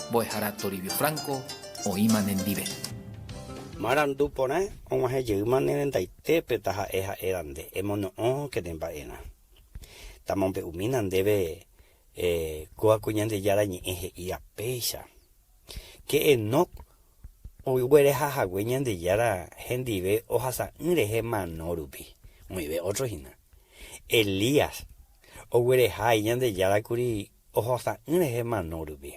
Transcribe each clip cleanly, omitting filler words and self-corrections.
Mbo'ehára Toribio Franco oĩma nendive. Marandu porã og̃uahẽ jeýma ne rendaitépe taha'e ha'éra nde, emono'õke ne mba'erã. Tamombe'umína ndéve kóva ko Ñandejára Ñe'ẽ he'íva péicha, Ke Enoc oguereha hague Ñandejára hendive ohasa'ỹ rehe mano rupi. Oĩve ótro hína. Elías oguerehái Ñandejára kuri ohasa'ỹ rehe mano rupi.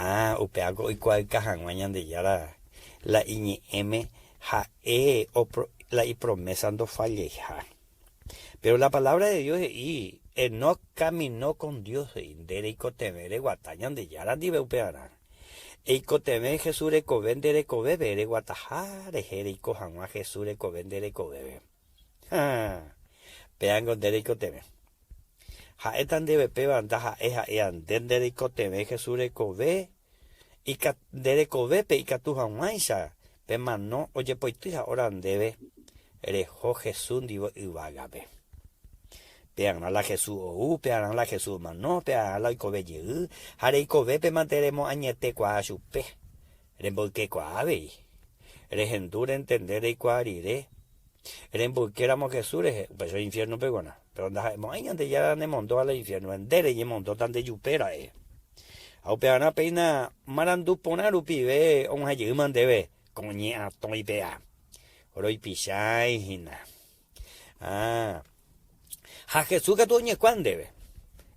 Ah, upévako oikuaauka hag̃ua Ñandejára la iñe'ẽme ha'e la ipromésa ndofalleiha. Péro la palávra de Dios he'i, Enoc caminó con Dios, he'i, nde reikotevẽ reguata Ñandejára ndive upearã. Eikotevẽ Jesús rekove nde rekovépe, reguataha rehe reiko hag̃ua Jesús rekove nde rekovépe. Ha, péango nde reikotevẽ. Ha'éta ndéve péva ndaha'e ha'éva nde nde reikotevẽ Jesús rekove nde rekovépe ikatu hag̃uáicha pe mano ojepoity ha óra ndéve reho Jesús ndive yvágape. Pearã la Jesús ou, pearã la Jesús omano, pearã la oikove jey, ha reikovépe mante remoañetekuaa chupe. Remboykekuaa avei. Rehendu rentende reikuaa rire. Remboykéramo Jesús rehe, upéicha infiérnope g̃uarã. Péro ndaha'emo'ãi Ñandejára nemondo ala infiérnope, nde reñemondóta ndejupe ra'e. Ha upearã péina marandu porã rupive og̃uahẽ jeýma ndéve ko ñe'atõ ipe'a. Roipichái hína. Ah. Ha Jesús katu oñekuã ndéve.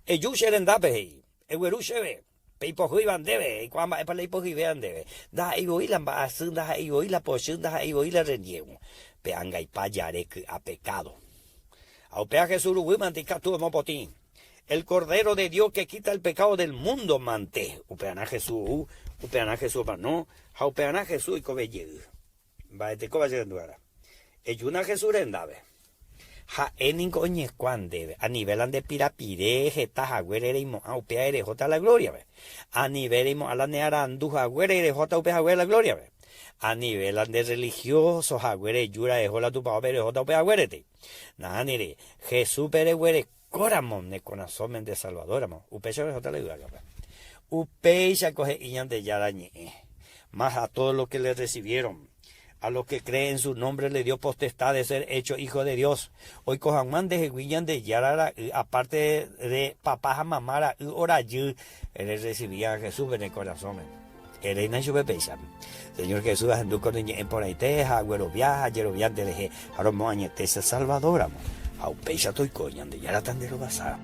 Eju che rendápe, he'i. Egueru chéve. Pe ipohýiva ndéve, eikuaa mba'épa la ipohyivéva ndéve. Ndaha'éi voi la mba'asy, ndaha'éi voi la pochy, ndaha'éi voi la reniégo. Pe angaipa jare ky'a pekádo. Ha upéva Jesús ruguy mante ikatu omopotĩ. El Cordero de Dios que quita el pecado del mundo mante. Upearã Jesús ou, upearã Jesús omano, ha upearã Jesús oikove jey. Mba'etekóva che renduhára. Ejúna Jesús rendápe. Ha'e niko oñekuã ndéve. Anive la nde pirapire heta haguére reimo'ã upéva erehóta la glóriape. Anive reimo'ã la ne arandu haguére erehóta upe haguére la glóriape. Anive la nde religioso haguére ejúra eho la tupaópe erehóta upe haguérete. Nahániri, Jesúspe reguerekóramo ne korasõme nde Salvadóramo, upéicha rehóta la yvágape. Upéichako he'i Ñandejára Ñe'ẽ. Mas a todos los que le recibieron, a los que creen en su nombre le dio potestad de ser hecho hijos de Dios. Oiko hag̃ua ndehegui Ñandejára ra'y, aparte de papá ha mamá ra'y o rajy, rerrecibíva Jesúspe ne korasõme. Eréina ichupe péicha, Señor Jesús, ahendu ko ne ñe'ẽ porãite ha aguerovia ha ajerovia nderehe ha romoañete che Salvador ramo. Ha upéicha toiko, Ñandejára tanderovasa.